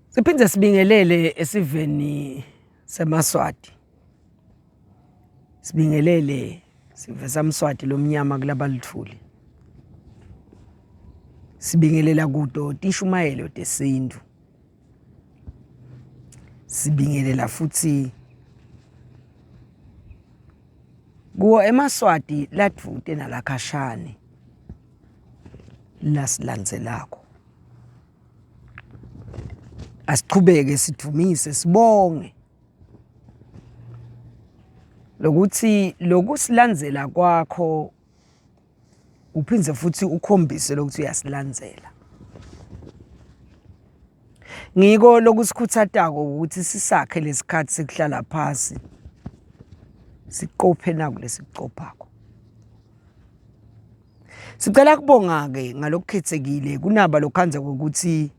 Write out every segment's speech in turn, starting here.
Siphinde sibingelele esiveni semaSwati. Sibingelele sive saMswati lomnyama kulabalithuli. Sibingelela kuto tishumayelo tesintu. Sibingelela futhi kuwo emaSwati ladvute nalakhashane lasilandzelako. Asichubeke sidvumise sibonge lokuthi lokusilandzela kwakho uphindze futhi ukhombise lokuthi uyasilandzela. Ngiko lokusikhutsatako ukuthi sisakhe lesikhathi sekuhlala phasi siqophe naku lesikucophako. Sicela kubonga-ke ngalokukhethekile kunaba lokhandza kokuthi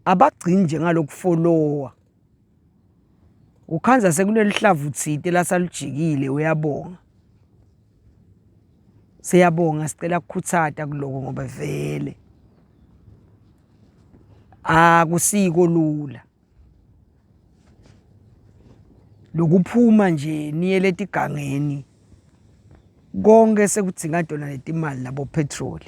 abagcini nje ngalokufolowa. Ukhandza sekunelihlavu thite lasalujikile uyabonga. Siyabonga sicela kukhutsata kuloko ngoba vele akusiko lula. Lokuphuma nje niye letigangeni konke sekudzinga tona letimali nabo petrol.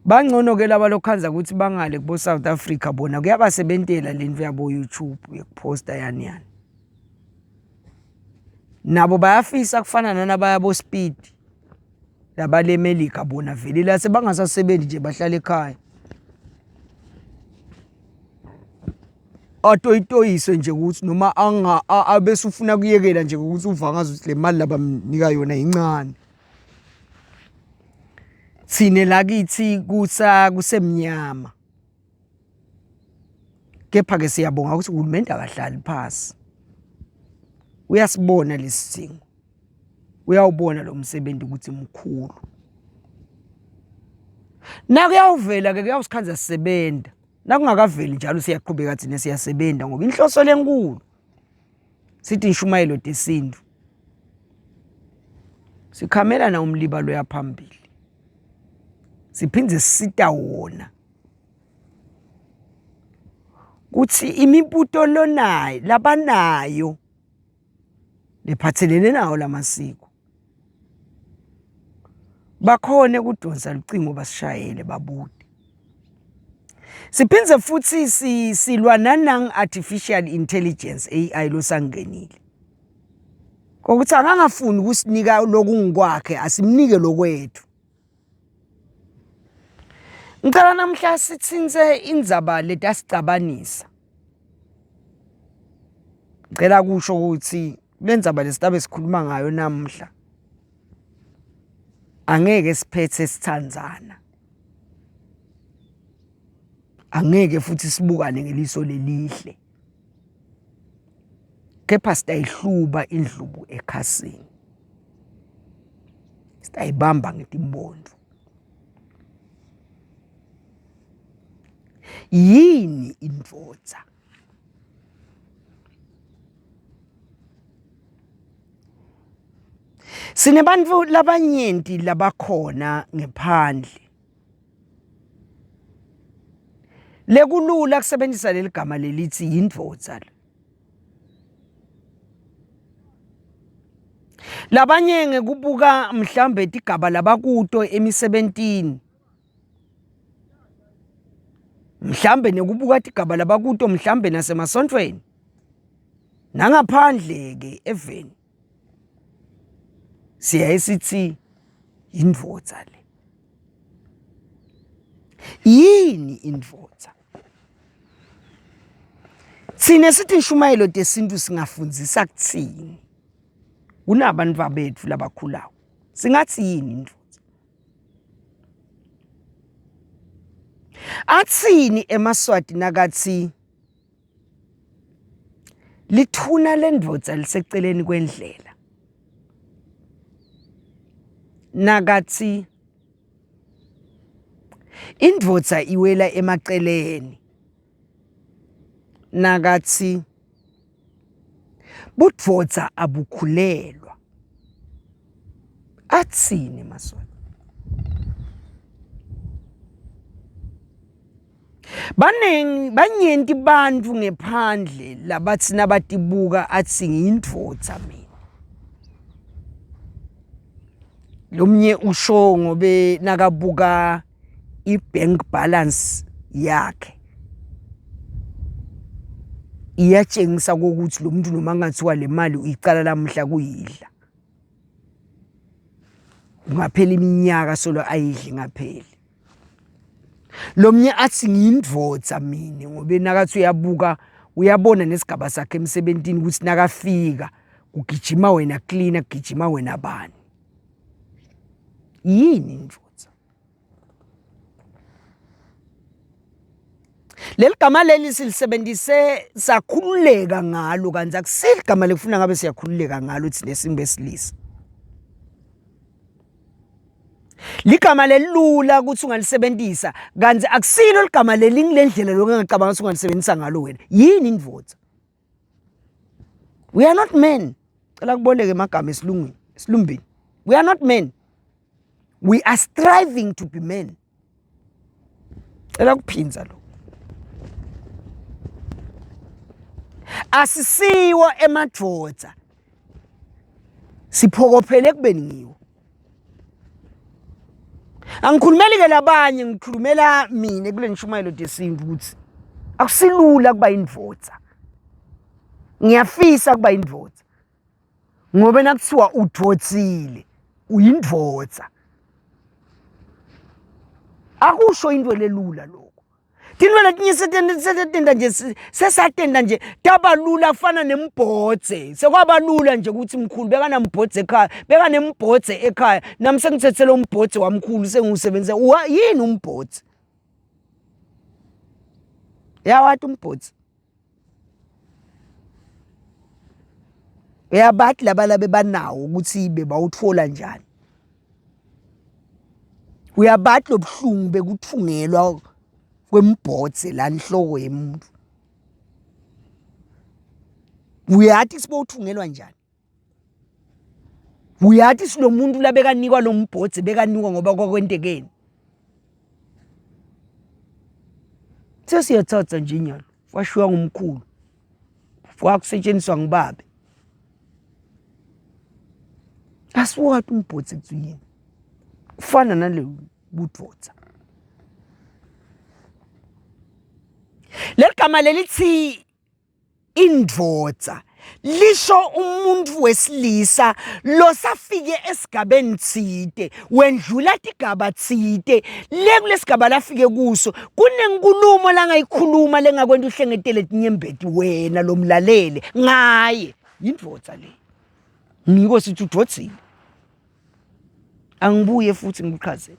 Bangcono ke laba lokhandza ukuthi bangale kubo South Africa bona kuyabasebentela lento yabo YouTube yekuphosta yani yani. Nabo bayafisa kufana nanabaya bo Speed labale Melika bona vele la sebangasasebenzi nje bahlala ekhaya. Atoyitoyiswe nje ukuthi noma anga abese ufuna kuyekela nje ukuthi uva ngazuthi le mali labamnika yona incane. Thina lakithi kusa kusemnyama. Kepha ke siyabonga ukuthi uhulumende akahlali phasi. Uyasibona lesidingo. Uyawubona lo msebenzi ukuthi mkhulu. Nakuyawuvela ke kuyawusikhandza sisebenza. Nakungakaveli njalo siyaqhubeka thina siyasebenza ngoba inhloso lenkulu sithi inshumayelo tesintu. Sikhamela na umliba loya phambili. Siphinde sisita wona. Kuthi imibuto lonayo labanayo lephathelene nawo lamasiko bakhone kudonsa lucingo basishayele babude. Siphinde futhi silwa nanang artificial intelligence AI losangenile. Kokuthi akangafuni ukusinika lokungikwakhe asimnike lokwethu. Ngicela namhla sitsintse indzaba letasicabanisa. Ngicela kusho ukuthi le ndzaba lesitabe sikhuluma ngayo namhla angeke siphethe sithandzana. Angeke futhi sibukane ngeliso lelihle. Kepha sitayihluba indlubu ekhasini. Sitayibamba ngetimbondo. Yini indvodza? Sinebantfu labanyenti labakhona ngephandle. Lekulula kusebenzisa leli gama lelithi yindvodza. Labanye ngekubuka mhlambe tigaba labakuto emisebentini mhlambe nekubuka tigaba labakuto mhlambe nasemasontfweni nangaphandle ke eveni siyaye sithi yindvodza le. Yini indvodza? Thina sithi inshumayelo tesintu singafundzisa kuthini kunabantwa bethu labakhulayo? Singathi yini indvodza? Athini emaSwati nakathi Lithuna lendvodza liseceleni kwendlela. Nakathi indvodza iwela emaceleni. Nakathi budvodza abukhulelwa. Athini emaSwati? Baningi banyenti bantfu ngephandle labathi nabatibuka athi ngiyindvodza mina. Lomnye usho ngobe nakabuka i-bank balance yakhe iyatshengisa kokuthi lo muntu noma kungathiwa le mali uyicala lamuhla kuyidla. Kungaphela iminyaka solo ayidla ingapheli. Lomnye athi ngiyindvodza mina ngobe nakathi uyabuka uyabona nesigaba sakhe emsebentini ukuthi nakafika kugijima wena cleaner kugijima wena bani. Yini indvodza? Leli gama leli silisebenzise sakhululeka ngalo kanti akusili gama lekufuna ngabe siyakhululeka ngalo thina esingesilisa. Ligama lelula ukuthi ungalisebenzisa kanti akusilo ligama leli ngilendlela lokho engacabanga ukuthi ungalisebenzisa ngalo wena. Yini indvodza? We are not men. Cela kuboleke emagama esilungwini, esilumbini. We are not men. We are striving to be men. Cela kuphinza lo. Asisiwo emadvodza. Siphokophele ekubeni ngiwo. Angikhulumeli ke labanye ngikhulumela mina kule nshumayelo yesintu ukuthi akusilula kuba indvodza. Ngiyafisa kuba indvodza. Ngoba nakuthiwa udvotsile uyindvodza. Akusho into lelula lokho. Tinto letinye setenta nje sesatenta nje taba lula kufana nembhodze. Sekwaba lula nje ukuthi mkhulu bekanambhodze ekhaya, bekanembhodze ekhaya. Nami sengithethe lo mbhodze wamkhulu sengiwusebenzisa. Yini umbhodze? Yawati umbhodze? Uyabathi laba labebanawo ukuthi bebawutfola njani. Uyabathi lobuhlungu bekuthungelwa kwembhodze la nhloko yemuntu. Uyati ukuthi bowuthungelwa njani? Uyati silomuntu labekanikwa lo mbhodze bekanikwa ngoba kwakwentekeni. Sesiyathatha nje inyalo washiywa ngumkhulu kwakusetshenziswa ngibabe. Asiwati umbhodze kuthi yini. Kufana nale budvodza. Leli gama lelithi indvodza lisho umuntu wesilisa losafike esigabeni tsite wendlula tigaba tsite le kulesigaba lafike kuso kunenkulumo langayikhuluma lengakwenta uhlengetele tinyembeti wena lomlalele ngaye yindvodza le ngiko sithi udvodzile angibuye futhi ngikuchazele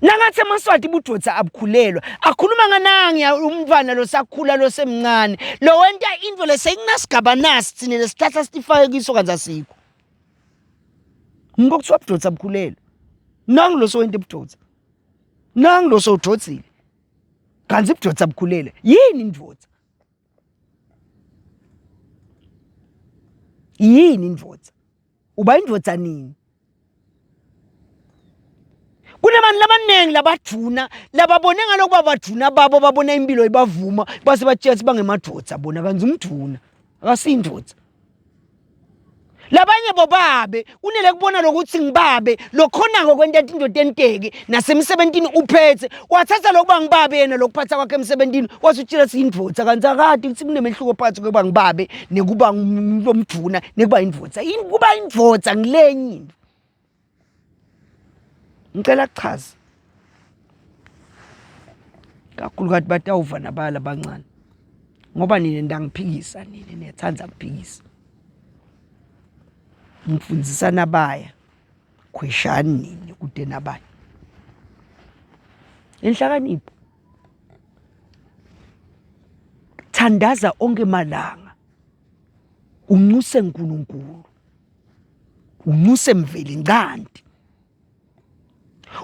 nangathi amaswati budvodza abukhulelwa akhuluma nganangi umntwana losakhula losemncane lo wenta into leseyikunasigaba nasi thina lesithatha sitifake kiso kanti asikho ngiko kuthiwa budvodza abukhulelwa nangu lo sowenta ubudvodza nangu lo sowudvodzile kanti ubudvodza abukhulelwa yini indvodza yini indvodza uba indvodza nini kunabantu labaningi labadvuna lababone ngalokuba badvuna babo babona impilo ibavuma base batshela ukuthi bangemadvodza bona kanzi umdvuna akasiyindvodza labanye bobabe unele kubona lokuthi ngibabe lokhonako kwenta tinto tenteke nasemsebentini uphethe wathatha lokuba ngibabe yena lokuphatha kwakhe emsebentini wase utshela siyindvodza kanti akati ukuthi kunemehluko phakathi kwekuba ngibabe nekuba umuntu omdvuna nekuba indvodza kuba indvodza ngilenye into ngicela kuchaza kakhulukazi batawuva nabala abancane ngoba nina ndangiphikisa nina niyathanda kuphikisa ngifundisa nabaya khweshani nini kude nabanye inhlakanipho thandaza onke malanga unxuse uNkulunkulu unxuse mveli ncanti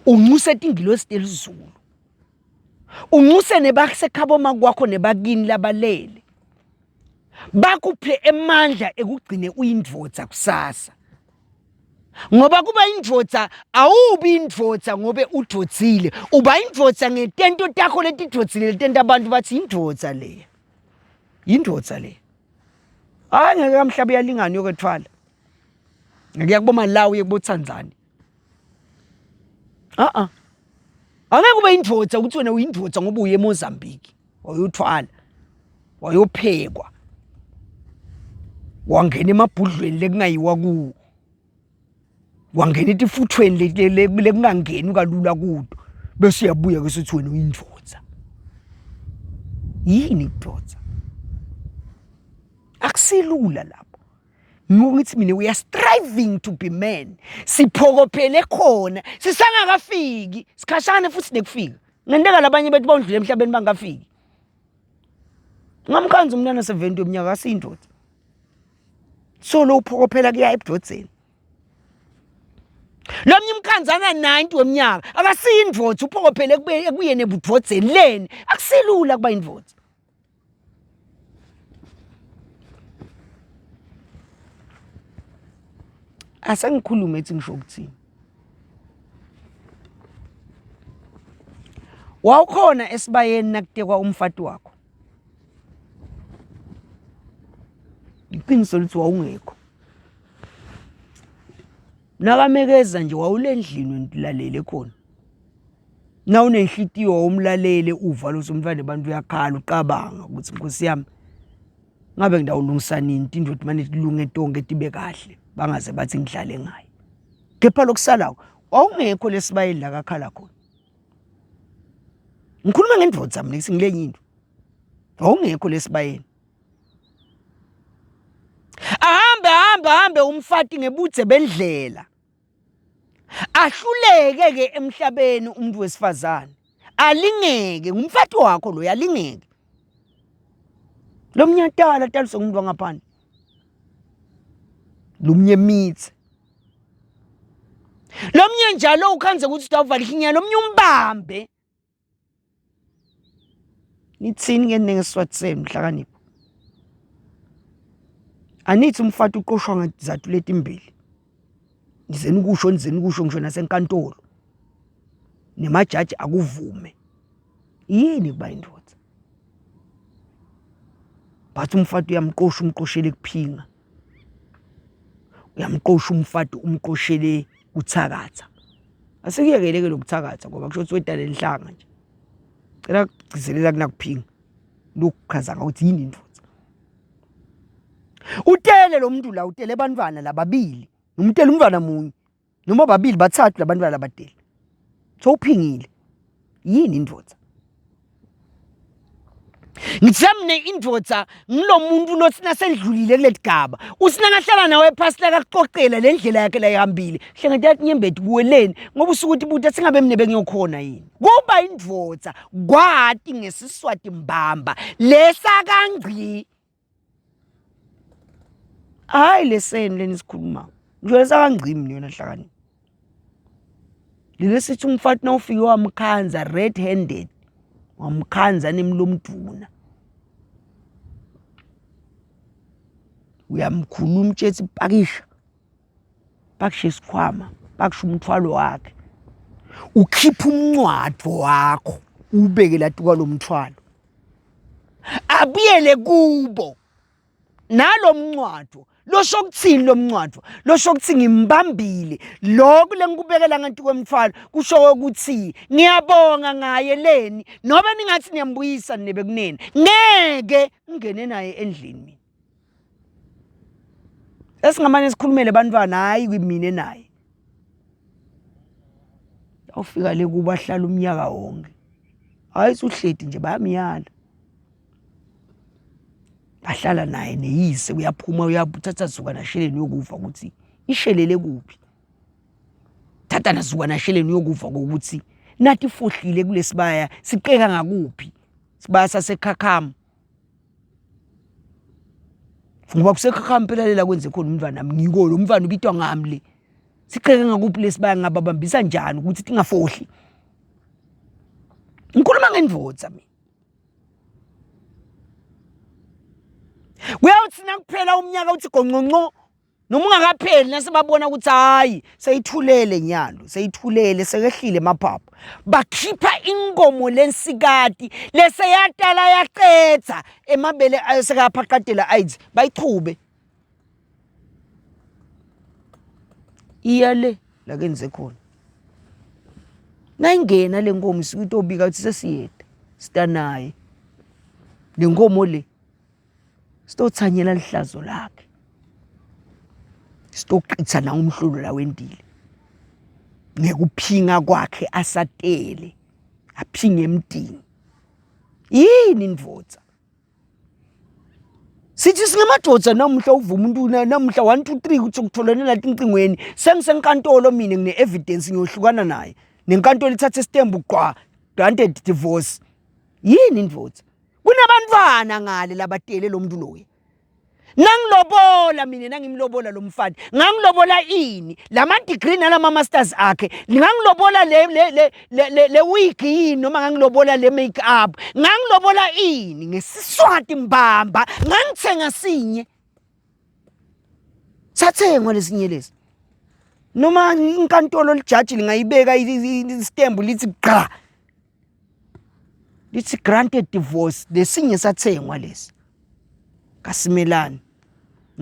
unxuse tingilosi telizulu unxuse nebasekhabo makwakho nebakini labalele bakuphe emandla ekugcine uyindvodza kusasa. Ngoba kuba indvodza awubi indvodza ngobe udvodzile, uba indvodza ngetento takho letidvodzile letenta abantu bathi indvodza le. Yindvodza le. Hayi ngeke kamhlaba uyalingana uyokwethwala. Ngeke yakuboma la uye kubotsandzani. A a. Angeke ube indvodza ukuthi wena uyindvodza ngoba uye eMozambique. Wayothwala. Wayophekwa. Wangena emabhudlweni lekungayiwa kuwo. Wangena etifuthweni lekungangeni kalula kuto. Bese uyabuya ke sothi wena uyindvodza. Yini kudvodza? Akusilula lapho. Ngithi mina we are striving to be men. Siphokophele khona sisangakafiki, sikhashane futhi nekufika. Ngenteka labanye bethu bawundlule emhlabeni bangafiki. Ngamkhanza umntwana 70 weminyaka asiyindoda. Solo uphokophela kuya ebudodzeni. Lomnye umkhanzana 90 weminyaka akasiyindvodza uphokophele ekuyeni ebudvodzeni leni akusilula kuba indvodza. Asengikhulume ethi ngisho ukuthini. Wawukhona esibayeni nakutekwa umfati wakho. Iqiniso lithi wawungekho. Nakamekeza nje wawulendlini wena ulalele khona. Nawunenhlitiyo wawumlalele uva lo umntwana abantu uyakhala uqabanga ukuthi nkosi yami ngabe ngidawulungisa nini tindoda mane tilunge tonke tibe kahle bangaze bathi ngidlale ngaye. Kepha lokusalako wawungekho lesibayeni la kakhala khona. Ngikhuluma ngendvodza mina ngilenye into. Wawungekho lesibayeni. Ahambe ahambe ahambe umfati ngebudze bendlela. Ahluleke ke emhlabeni umuntu wesifazane. Alingeke ngumfati wakho lo yalingeke. Lomnyatala taliswe ngumuntu wangaphandle. Lumnye mitsi. Lomnye njalo ukhanze ukuthi utawuvala ihinya lomnye umbambe. Nithini ke ngesiswati senu nhlakanipho? Anithi umfati uqoshwa ngezathu letimbili. Nizeni ukusho nizeni ukusho ngisho nasenkantolo. Nemajaji akuvume. Yini kuba indoda? Bathi umfati uyamqosha umqoshele kuphinga. Uyamqosha umfati umqoshele kuthakatha. Asikuyekele ke lokuthakatha ngoba kusho ukuthi wedale lenhlanga nje. Cela kugcizelela kunakuphinga. Lokuchaza ukuthi yini indoda. Utele lo muntu la utele abantwana lababili. Umtele umntwana munye. Noma babili bathathu labantwana labadele. Sowuphingile. Yini indoda? Ngithe mina indoda ngilo muntu lothi nasendlulile kuleli gaba uthi nangahlala nawe phasi lakakuxoxela le ndlela yakhe la ihambile hlengeta tinyembeti kuweleni ngoba usuke uthi buta singabe mina bengiyokhona yini kuba indvodza kwati ngesiswati mbamba lesakangci hayi leseni lenisikhulumako ngisho lesakangci mina yona hlakaniphi leli sithi umfati nawufike wamkhanza red handed wamkhanza nemlomduna uyamkhuluma utshethi pakisha pakisha isikhwama pakisha umthwalo wakhe ukhipha umncwado wakho ubeke latuka lo mthwalo abuyele kubo nalo mncwado losho kuthini lo mncwado losho ukuthi ngimbambile lokhu lengikubekela nganti kwemthwalo kusho ukuthi ngiyabonga ngaye leni nobe ningathi niyambuyisa nebe kunene ngeke ngingene naye endlini mina esingamane sikhulumele abantwana hayi kwimina naye awufika le kuba hlala umnyaka wonke hayi suhleti nje bayamyala bahlala naye neyise uyaphuma uyathatha zuka nasheleni uyokuva ukuthi ishelele kuphi thatha nazuka nasheleni uyokuva kokuthi nathi ifohlile kulesibaya siqeka ngakuphi sibaya sasekhakhama ngoba kusekhakhama phela lela kwenze khona umntwana nami ngiko lo mntwana ubitwa ngami le siqeke ngakuphi lesibaya ngababambisa njani ukuthi tingafohli ngikhuluma ngendvodza mina Kuyawuthi nakuphela umnyaka uthi gonqonqo. Noma ungakapheli nasebabona ukuthi hayi seyithulele nyalo, seyithulele sekehlile emaphaphu. Bakhipha inkomo lensikati leseyatala yaqedza emabele ayo sekayaphaqatela AIDS bayichube. Iya le la kenze khona. Nayingena le nkomo isuke itobika ukuthi sesiyeda sitanaye. Le nkomo le sitothanyela lihlazo lakhe sitoqitha na umhlulo la wendile ngekuphinga kwakhe asatele aphinge emdini yini indvodza sithi singamadoda namuhla uvuma umuntu namuhla 1 2 3 ukuthi ukutholane la tincingweni sengisenkantolo mina ngine evidence ngiyohlukana naye nenkantolo ithathe isitembu qwa granted divorce yini indvodza Kunabantwana ngale labatele lo muntu loya. Nangilobola mina nangimlobola lo mfana ngangilobola ini lama degree nalama masters akhe ngangilobola le le le le le wig yini noma ngangilobola le make up ngangilobola ini ngesiswati mbamba ngangithenga sinye sathengwa lesinye lesi noma inkantolo lijaji lingayibeka isitembu lithi gqa lithi granted divorce lesinye sathengwa lesi kasimelani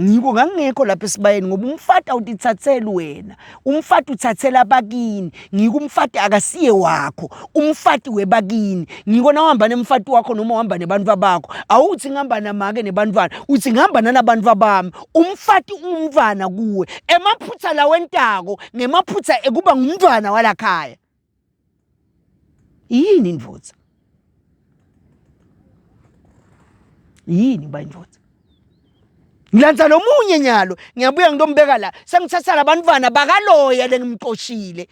ngiko ngangingekho lapha esibayeni ngoba umfati awutithatheli wena umfati uthathela abakini ngiko umfati akasiye wakho umfati webakini ngiko nawuhamba nemfati wakho noma uhamba nebantu bakho awuthi ngihamba namake nebantwana uthi ngihamba nanabantu bami umfati ungumntwana kuwe emaphutha lawentako ngemaphutha ekuba ngumntwana walakhaya Yini indvodza? Yini uba indvodza? Ngilandza lomunye nyalo, ngiyabuya ngitombeka la. Sengithatha labantwana bakaloya lengimxoshile.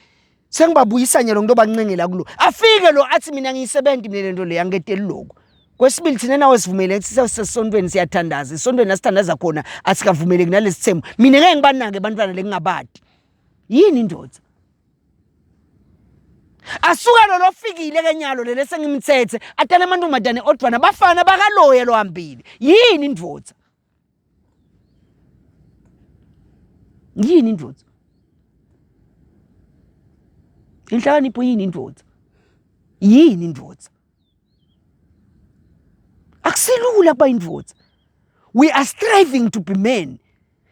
Sengibabuyisa nyalo ngitobancengela kulo. Afike lo athi mina ngiyisebenzi mina lento le angiketeli lokho. Kwesibili thina nawe sivumele ukuthi sesontweni siyathandaza. Esontweni asithandaza khona asikavumeleki nalesithembu. Mina ngeke ngibanake abantwana lengingabadi. Yini indoda? Asuke lo lofikile ke nyalo lele sengimthethe atana amantombazane odwana bafana bakaloya lohambile. Yini indvodza? Yini indvodza? Inhlakanipho yini indvodza? Yini indvodza? Akusilula kuba indvodza. We are striving to be men.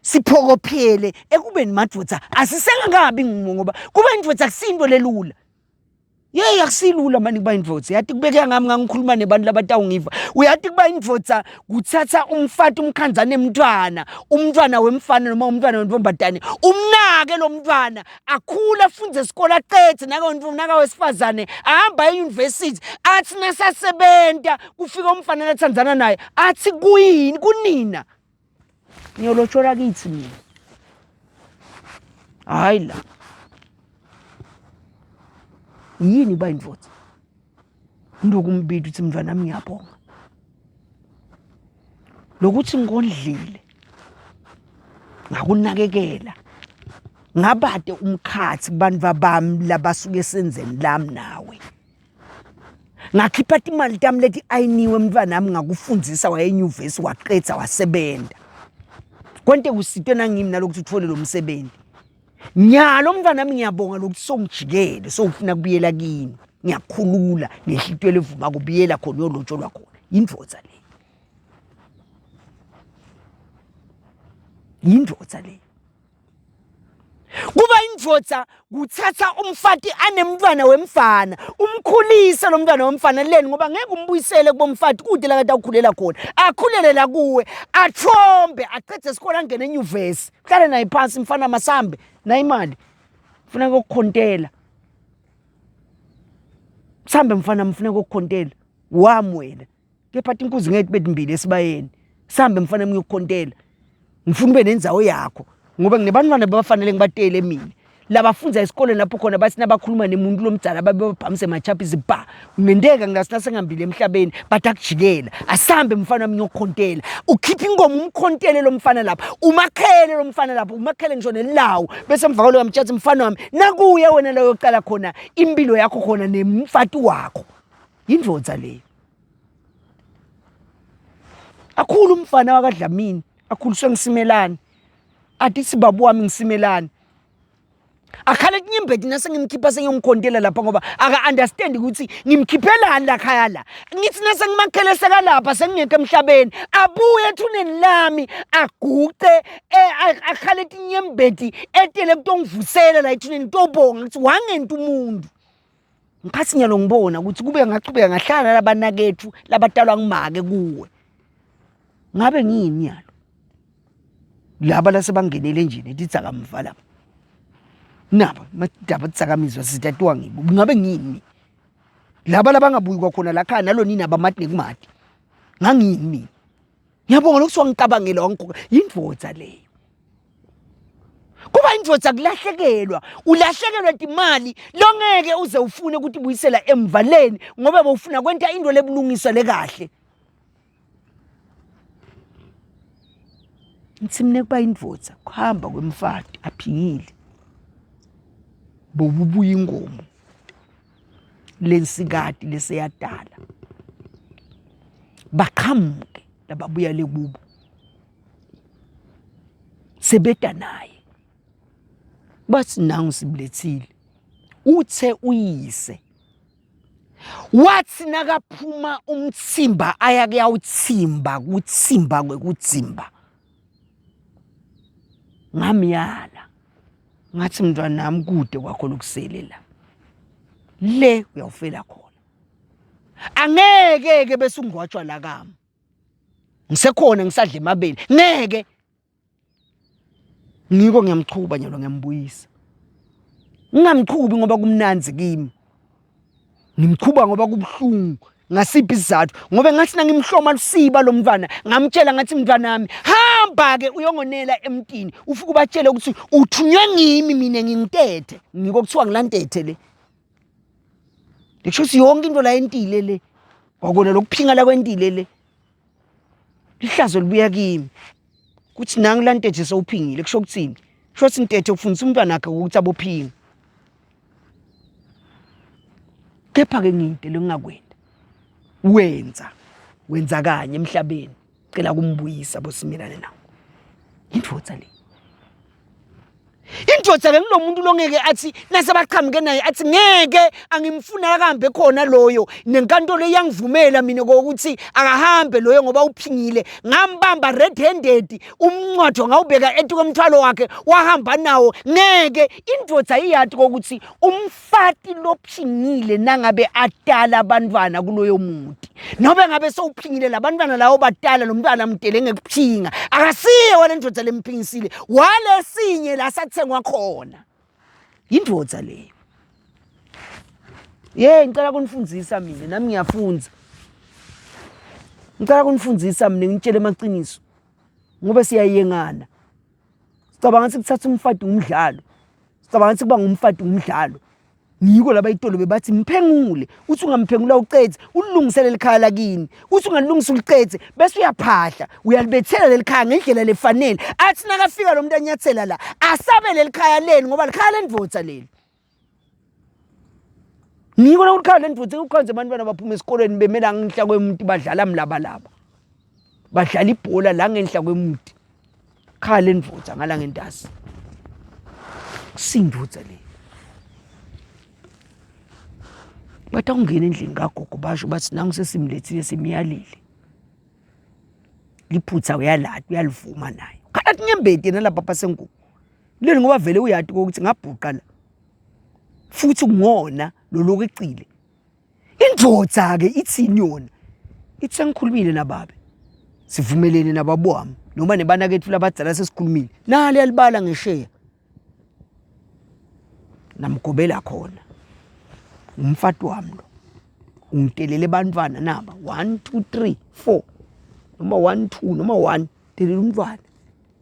Siphokophele ekubeni madvodza asisengakabi ngoba kuba indvodza akusinto lelula. Yeyi akusilula mani kuba indvodza. Yathi kubekeka ngami ngangikhuluma nebantu labatawungiva. Uyathi kuba indvodza kuthatha umfati umkhanza nemntwana, umntwana wemfana noma umntwana wentombazane, umnake lo mntwana akhule afunde isikole aqedze nakawesifazane ahamba e-university athi nasasebenta kufika umfana lathandzana naye athi kuyini kunina ngiyolotshola kithi mina hhayi la yini uba indvodza ndokumbida ukuthi mntwanami ngiyabonga lokuthi ngikondlile ngakunakekela ngabade umkhathi kubantu babami labasuke esenzeni lami nawe ngakhipha timali tami leti ayiniwe mntwanami ngakufundisa waye enyuvesi waqedza wasebenza konke kusitwe nangimi nalokuthi uthole lo msebenzi Nyalo mntwanami ngiyabonga lokuthi songijikele sowufuna kubuyela kimi. Ngiyakukhulula ngenhlityo levuma kubuyela khona uyolotsholwa khona. Yindvodza le. Yindvodza le. Kuba indvodza kuthatha umfati anemntwana wemfana umkhulise lo mntwana wemfana leni ngoba ngeke umbuyisele kubomfati kude la kade awukhulela khona akhulele la kuwe athombe aqede isikole angene enyuvesi Hlale naye phansi mfana masambe naye imali. Mfuna kokukhontela. Sambe mfana mfuna kokukhontela. Wami wena. Kepha inkuzi ngeke kube timbili esibayeni. Sambe mfana ngiyokukhontela. Ngifuna ube nendzawo yakho ngoba nginebantwana bafanele ngibatele mina. Labafunza esikoleni lapho khona bathi nabakhuluma nemuntu lomdala babe babhamise machaphisi ba kungenteka ngingasina sengihambile emhlabeni but akujikela asambe mfana wami ngiyokukhontela ukhipha ingoma umkhontele lo mfana lapha umakhele lo mfana lapha umakhele ngisho nelawu bese emva kwaloyo amtshatha mfana wami nakuye wena loyo oqala khona impilo yakho khona nemfati wakho yindvodza leyo akhulu umfana wakadlamini akhuliswe ngisimelane. Ati babu wami ngisimelani. Akhala tinyembeti nasengimkhipha sengiyomkhontela lapha ngoba aka-understand ukuthi ngimkhiphelani lakhaya la. Ngithi nasengimakhele sekalapha sengingekho emhlabeni abuye ethuneni lami aguce eh, akhale tinyembeti etele kutongivusela la ethuneni kutobonga ukuthi wangenta umuntu. Ngiphathi nyalo ngibona ukuthi kube ngachubeka ngahlala labanakethu labatalwa ngumake kuwe. Ngabe ngiyini nyalo? Laba lasebangenele nje netidzakamva laba. Naba madaba tidzakamizwa sitatiwa ngibo. Ngabe ngiyini? Laba labangabuyi kwakhona la khaya nalo nini abamati nekumati. Ngangiyini mina? Ngiyabonga lokhu wangicabangela wangikhoka. Yindvodza leyo. Kuba indvodza kulahlekelwa, ulahlekelwa timali longeke uze ufune ukuthi ibuyisela emvaleni ngoba bowufuna kwenta into lebulungiswa lekahle. Ngithi mina kuba indvodza kuhamba kwemfati aphingile. Bobubuya ingomo lensikati leseyadala. Baqhamuke lababuya lekubo. Sebeta naye. Bathi nangu simlethile. Uthe uyise Wathi nakaphuma umthimba aya kuyawuthimba kuthimba kwekudzimba. Ngamyala. Ngathi mntwanami kude kwakho lokusele la. Le uyawufela khona. Angeke ke bese ungcwatshwa la kami. Ngisekhona ngisadla emabele. Ngeke. Ngiko ngiyamchuba nyalo ngiyambuyisa. Ngingamchubi ngoba kumnanzi kimi. Ngimchuba ngoba kubuhlungu. Ngasiphi isizathu? Ngoba ngathi nangimhloma lusiba lo mntwana, ngamtshela ngathi mntwanami, hamba ke uyongonela emtini, ufike ubatshele ukuthi uthunywe ngimi mina ngingitethe. Ngiko kuthiwa ngilantethe le. Ngisho ukuthi yonke into la entile le. Kwakona lokuphinga la kwentile le. Lihlazo libuya kimi. Kuthi nangu la ntethe sewuphingile kusho ukuthini? Kusho ukuthi ntethe ufundisa umntwana wakhe ukuthi abophinga. Kepha-ke ngide lengingakwenda. Wenza, wenza kanye emhlabeni. Cela kumbuyisa bosimelane nawo. Indvodza le. Indvodza ke ngulomuntu longeke athi nasebaqhamuke naye athi ngeke angimfuna akahambe khona loyo nenkantolo iyangivumela mina kokuthi akahambe loyo ngoba uphingile ngambamba red handed umncwadi ngawubeka etukwemthwalo wakhe wahamba nawo ngeke indvodza iyati kokuthi umfati lophingile nangabe atala abantwana kuloyo muti nobe ngabe sowuphingile labantwana lawo batala lo mntwana mdele ngekuphinga akasiye wale ndvodza lemphingisile walesinye la sathengwa khona yindvodza leyo ye ngicela kunifundzisa mina nami ngiyafunza ngicela kunifundzisa mina ngitshele emaqiniso ngoba siyayengana sicabanga ukuthi kuthatha umfati umdlalo sicabanga ukuthi kuba ngumfati umdlalo ngiko laba itolo bebathi mphengule uthi ungamphengula ucethe ulilungisele likhaya lakini uthi ungalilungisa ulicethe bese uyaphahla uyalibethela leli khaya ngendlela lefanele athi nakafika lo muntu anyathela la asabe leli khaya leli ngoba likhaya lendvodza leli ngiko la ulikhaya lendvodza ukhonze abantwana baphuma esikolweni bemela ngenhla kwemuntu badlala mlabalaba badlala ibhola la ngenhla kwemuti khaya lendvodza ngala ngentasi kusindvodza le bathi awungena endlini kagogo basho bathi nangu sesimlethile simyalile liphutha uyalati uyalivuma naye khala tinyembeti yena lapha phasengubo leli ngoba vele uyati ukuthi ngabhuqa la futhi ngona loloku ecile Indvodza-ke ithini yona? Ithi sengikhulumile nababe. Sivumelene nababo wami noma nebanakethu labadzala sesikhulumile. Nali yalibala ngesheya. Namgobela khona. Umfati wami lo. Ungitelele bantwana naba 1 2 3 4 noma 1 2 noma 1 telela umntwana.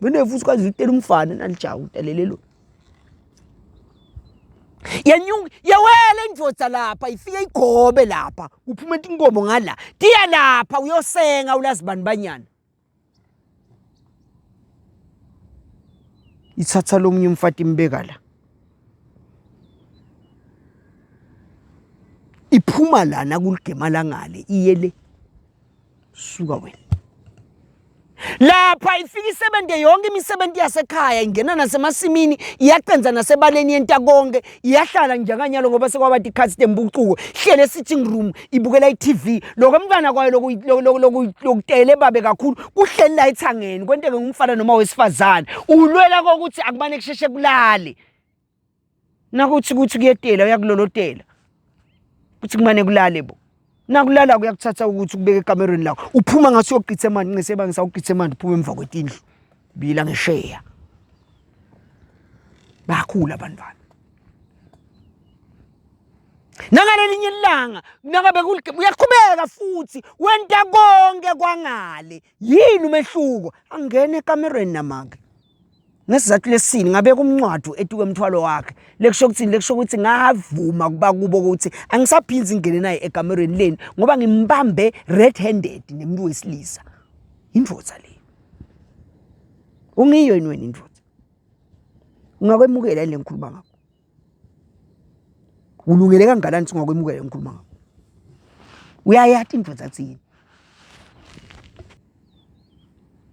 Mina futhi kwazi utela umfana nalijaha utelele lo. Yenyuka yewele indvodza lapha ifike igobe lapha kuphume inkomo ngala tiya lapha uyosenga ulazibani banyana ithatha lomunye umfati imbeka la iphuma lana kuligema langale iye le suka wena. Lapha ifika isebenze yonke imisebenzi yasekhaya, ingena nasemasimini, iyacenza nasebaleni yenta konke, iyahlala njenganyalo ngoba sekwaba tikhatsi tempucuko. Hlele sitting room ibukela i-TV. Lokho umntwana kwayo lokutele babe kakhulu kuhleli la ethangeni kwenteke ngumfana noma wesifazane. Ulwela kokuthi akumane kusheshe kulale. Nakuthi ukuthi kuyetela uyakulolotela. Kuthi kumane kulale bo. Nakulala kuyakuthatha ukuthi ukubeke ekamerweni lakho. Uphuma ngathi uyogqitha emanti ncese bangisa ugqitha emanti uphuma emva kwetindlu. Biyela ngesheya. Bakhula abantwana. Nangalelinye ilanga nakabe uyaqhubeka futhi wenta konke kwangale. Yini umehluko? Angene ekamerweni namake. Ngesizathu lesini ngabeka umncwadu etuke emthwalo wakhe. Lekusho ukuthini? Lekusho ukuthi ngavuma kuba kubo ukuthi angisaphindzi ngingene naye ekamerweni leni ngoba ngimbambe red handed nemuntu wesilisa. Indvodza le. Ungiyo yini wena indvodza? Ungakwemukela yini le ngikhuluma ngakho? Ulungele kangakanani ukuthi ungakwemukela ngikhuluma ngakho? Uyayati indvodza athini?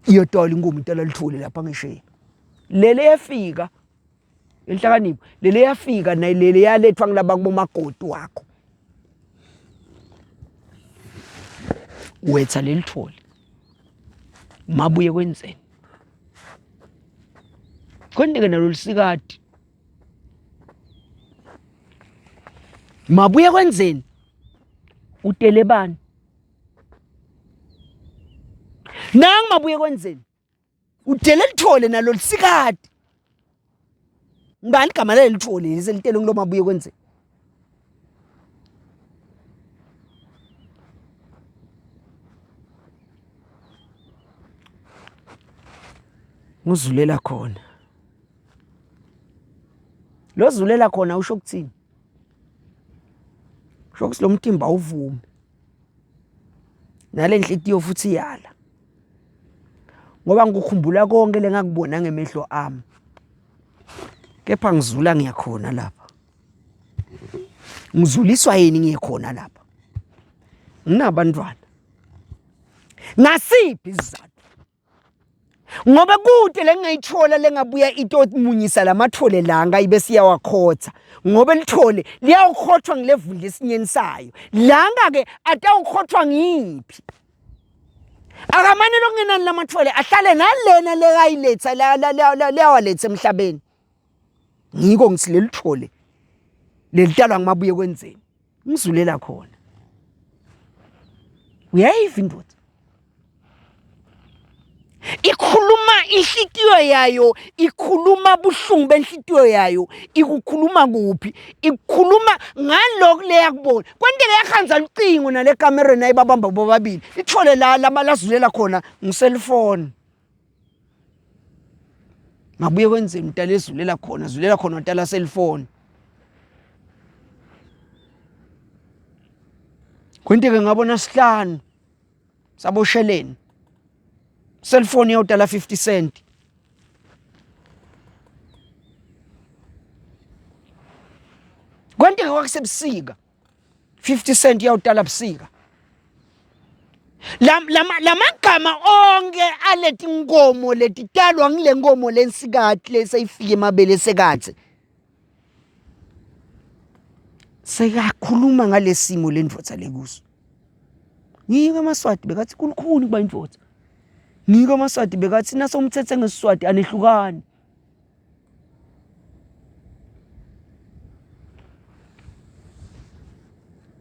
Iyotola inkomo itala lithole lapha ngesheya. Lele yafika inhlakanipho, lele yafika naye lele yalethwa ngilaba kubomakoti wakho. Wetha leli thole. Mabuye kwenzeni? Kwenteke nalo lisikati. Mabuye kwenzeni? Utele bani? Nangu mabuye kwenzeni? Udele lithole nalo lisikati. Ngibani igama leli lithole leli ngilo mabuye kwenzeni? Nguzulela khona. Lozulela khona usho ukuthini? Usho ukuthi lo mtimba awuvumi. Nale nhliziyo futhi iyala. Ngoba ngikukhumbula konke lengakubona ngemehlo ami. Kepha ngizula ngiyakhona lapha. Ngizuliswa yini ngiye khona lapha? Nginabantwana. Ngasiphi isizathu? Ngoba kude lengingayithola lengabuya itomunyisa lamathole langa ibe siyawakhotha ngoba lithole liyawukhothwa ngilevundla esinyeni sayo langa ke atawukhothwa ngiphi akamane lokungenani lamathole ahlale nalena lekayiletha leyawaletha emhlabeni ngiko ngithi leli thole lelitalwa ngimabuye kwenzeni ngizulela khona uyayiva indoda ikhuluma inhlitiyo yayo ikhuluma buhlungu benhlitiyo yayo ikukhuluma kuphi ikhuluma ngalokhu leyakubona kwenteke yahanza lucingo nale kamera naye babamba bobabili ithole la lamalazulela khona ngiselfoni Ngabuye kwenzeni mntala ezulela khona zulela khona mntala cellphone. Kwenteke ngabona sihlanu sabosheleni. Cellphone yawutala 50 cent. Kwenteke kwakusebusika. 50 cent iyawutala busika lamagama onke aleti nkomo letitalwa ngile nkomo lensikati leseyifike emabele sekathe sekakhuluma ngalesimo lendvodza lekuso ngiko amaswati bekathi kulukhuni kuba indvodza ngiko amaswati bekathi nasomthethe ngesiswati anehlukani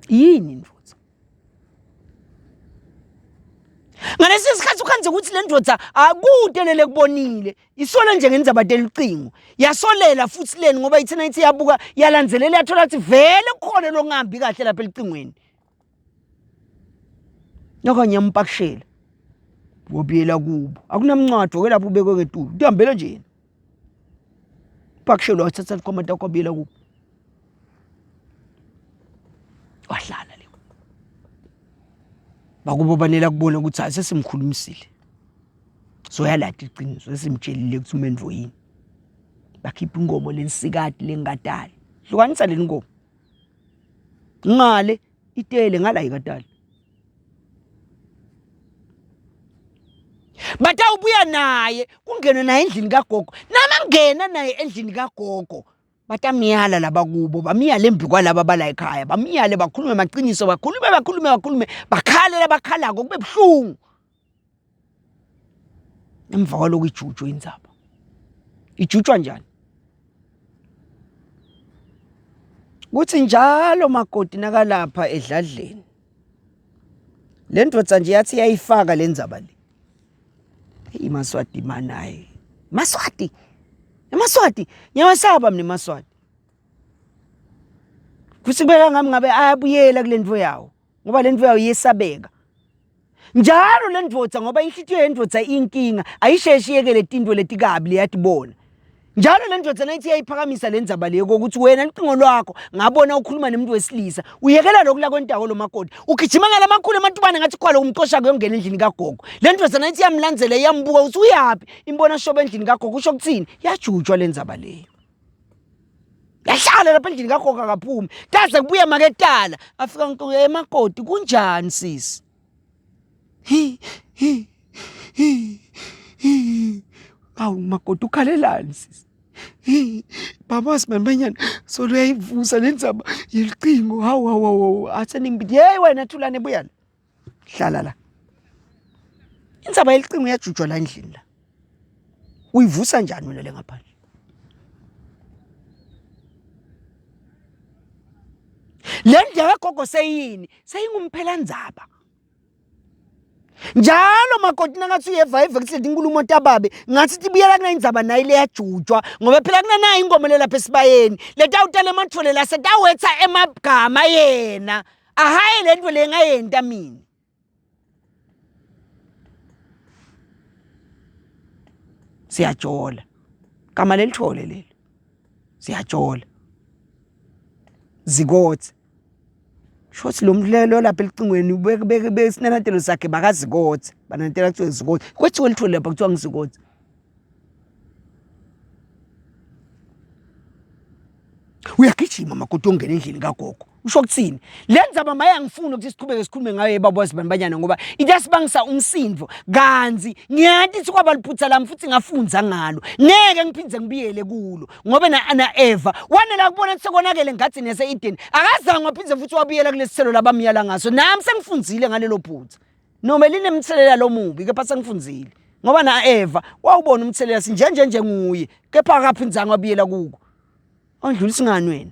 Yini indvodza? Ngalesi sikhathi ukhanze ukuthi le ndoda akude lele kubonile. Isola nje ngendzaba telucingo. Yasolela futhi leni ngoba ithina ithi yabuka yalandzelela yathola ukuthi vele kukhona longahambi kahle lapha elicingweni. Nokanye yampakishela. Wabuyela kubo. Akunamncwadi ke lapho ubekwe ngetulu. Utihambele nje yena. Pakishelwa wathatha likhomata kwabuyela kubo. Wahlala le. Bakubo banela kubona ukuthi hayi sesimkhulumisile. Soyalada iqiniso sesimtshelile ukuthi umendvo yini. Bakhipha inkomo lensikati lengatali. Hlukanisa le nkomo. Ngale itele ngala ikatali. Batawubuya naye kungenwe naye endlini kagogo. Namangena naye endlini kagogo batamyala laba kubo bamyale embi kwalaba bala ekhaya bamyale bakhulume amaqiniso bakhulume bakhulume bakhulume bakhale labakhalako kube buhlungu emva kwaloko ijutshwe indzaba ijutshwa njani kuthi njalo makoti nakalapha edladleni le ndoda nje yathi yayifaka le ndzaba le Hey Maswati manaye. Maswati. Emaswati. Ngiyawasaba mina emaswati. Kuthi kubeka ngami ngabe ayabuyela kule ndvo yawo ngoba le ndvo yawo iyesabeka. Njalo le ndvodza ngoba inhlitiyo yendvodza inkinga ayisheshi yekele tinto letikabi leyatibona. Njalo le ndoda nayithi iyayiphakamisa le ndzaba leyo kokuthi wena lucingo lwakho ngabona ukhuluma nemuntu wesilisa uyekela lokhu lakwentako lo makoti ugijima ngalamakhulu ematubane ngathi khwalo umxosha kuyongena endlini kagogo le ndoda nayithi iyamlandzela iyambuka ukuthi uyaphi imbona shoba endlini kagogo usho kuthini yajutshwa le ndzaba leyo yahlala lapha endlini kagogo akaphumi taze kubuya maketala afika nkoke emakoti kunjani sisi hi hi hi hi awu makoti ukhalelani sisi hi baba simamanyana solo uyayivusa le ndzaba yelicingo hawu hawu hawu athe ningibidi yeyi wena thulane buya la hlala la indzaba yelicingo iyajujwa la endlini la uyivusa njani wena le ngaphandle le ndlu yakagogo seyini seyingumphelandzaba njalo makoti nangathi uyeva eva kuthi letinkulumo tababe ngathi tibuyela kunayindzaba nayi leyajutshwa ngoba phela kunanayo ingoma lelapha esibayeni letawutala emathole la setawetsa emagama yena ahaye le nto le ngayenta mina siyajola gama lelithole lelo siyajola zikothe shothi lo mlelo lapha elicingweni besinanatelo sakhe bakazikothe bananatela kuthiwe zikothe kwethiwe lithole lapha kuthiwa ngizikothe Uyagijima makoti ongena endlini kagogo. Usho ukuthini? Le ndzaba maye angifuni ukuthi siqhubeke sikhulume ngayo ebaba wazibambanyana ngoba iyasibangisa umsindo. Kanzi ngiyati ukuthi kwaba liphutha lami futhi ngafunza ngalo. Ngeke ngiphinde ngibuyele kulo ngoba na na Eva wanela kubona ukuthi sekonakele ngathini yase-Eden. Akazange waphinde futhi wabuyela kulesi sithelo labamyala ngaso. Nami sengifunzile ngalelo phutha. Noma linemthelela lomubi kepha sengifunzile. Ngoba na Eva wawubona umthelela sinjenje nje nguye kepha akaphindzanga wabuyela kuko. Awundlulisi ngani wena?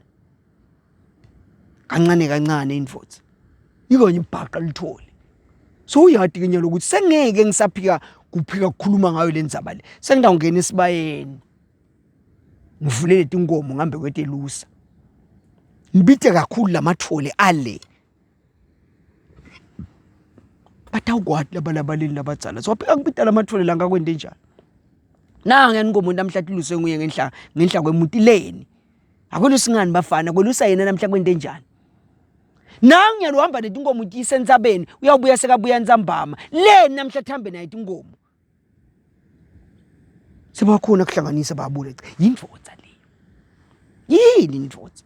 Kancane kancane indvodza. Yiko nje ibhaqa lithole. So uyati ke nyalo ukuthi sengeke ngisaphika kuphika kukhuluma ngayo le ndzaba le. Sengidawungena esibayeni. Ngivule letinkomo ngihambe kwetelusa. Ngibite kakhulu lamathole ale. Batawukwati labalabaleni labadzala. So waphika kubita lamathole la ngakwente njani? Nanga inkomo namhla tiluswe nguye ngenhla ngenhla kwemuti leni. Akwelusi ngani bafana kwelusa yena namhla kwente njani? Nangu nyalo uhamba netinkomo utiyise entsabeni uyawubuya sekabuya ntsambama. Leni namhla thambe naye tinkomo. Sebakhona kuhlanganisa babule yindvodza leyo. Yini indvodza?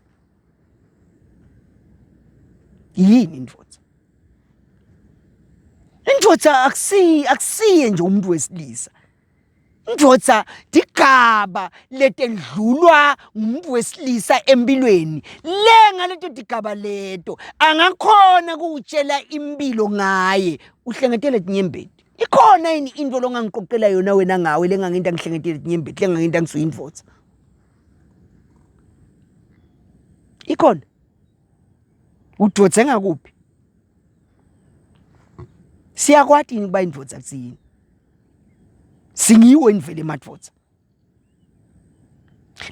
Yini indvodza? Indvodza akusiyi akusiye nje umuntu wesilisa. Indvodza tigaba letendlulwa ngumuntu wesilisa empilweni. Le ngaleto tigaba leto angakhona kuwutshela impilo ngaye uhlengetele tinyembeti. Ikhona yini into longangiqoqela yona wena ngawe lengangenta ngihlengetele tinyembeti lengangenta ngisuye indvodza? Ikhona. Udvodze ngakuphi? Siyakwati yini kuba indvodza kutsini? Singiwo indvele emadvodza.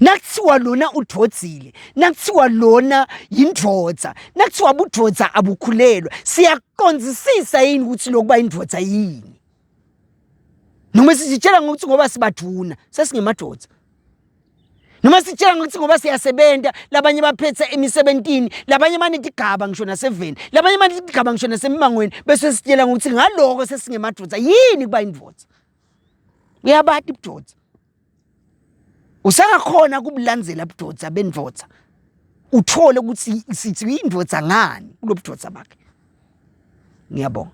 Nakuthiwa lona udvodzile, nakuthiwa lona yindvodza, nakuthiwa budvodza abukhulelwa, siyakuqondzisisa yini ukuthi lokuba indvodza yini? Noma sisitshela ngokuthi ngoba sibaduna, sesingemadoda. Noma sitshela ngokuthi ngoba siyasebenta, labanye baphethe emisebentini, labanye banetigaba ngisho naseveni, labanye banetigaba ngisho nasemimangweni, bese sitshela ngokuthi ngaloko sesingemadoda. Yini kuba indvodza? Uyabati budvodza. Usengakhona kubulandzela budvodza bendvodza. Uthole ukuthi sithi indvodza ngani kulobudvodza bakhe. Ngiyabonga.